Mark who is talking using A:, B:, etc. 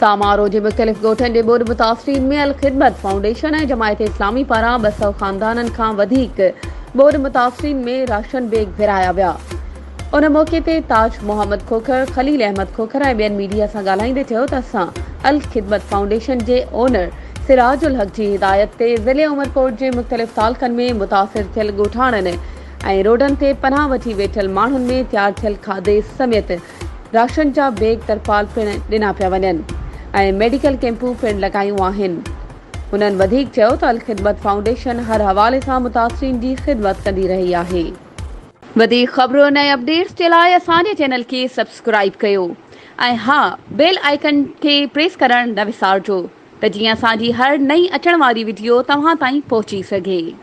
A: سامارو جي مختلف ڳوٺن جي ٻوڏ متاثرين ۾ الخدمت فائونڊيشن ۽ جماعت اسلامي پاران 200 خاندانن کان وڌيڪ ٻوڏ متاثرين ۾ راشن بيگ ورهايا ويا. ان موقعي تي تاج محمد کوکر، خليل احمد کوکر ۽ ٻين ميڊيا سان ڳالهائيندي چيو ته اسان الخدمت فائونڊيشن جي اونر سراج الحق جي هدايت تي ضلعي عمرڪوٽ جي مختلف تعلقن ۾ متاثر ٿيل ڳوٺاڻن ۽ روڊن تي پناهه وٺي ويٺل ماڻهن ۾ تيار ٿيل کاڌي سميت راشن جا بيگ ترپال پڻ ڏنا پيا وڃن ۽ ميڊيڪل ڪيمپون پڻ لڳايون آهن. هنن وڌيڪ چيو ته الخدمت فائونڊيشن هر حوالي سان متاثرين جي خدمت ڪندي رهي آهي. وڌيڪ خبرن ۽ اپڊيٽس جي لاء اسان جي چينل کي سبسڪرائيب ڪيو ۽ ها بيل آئيڪن کي پريس ڪرڻ نه وسارجو ته جيئن اسان جي هر نئين اچڻ واري وڊيو توهان تائين پهچي سگهي.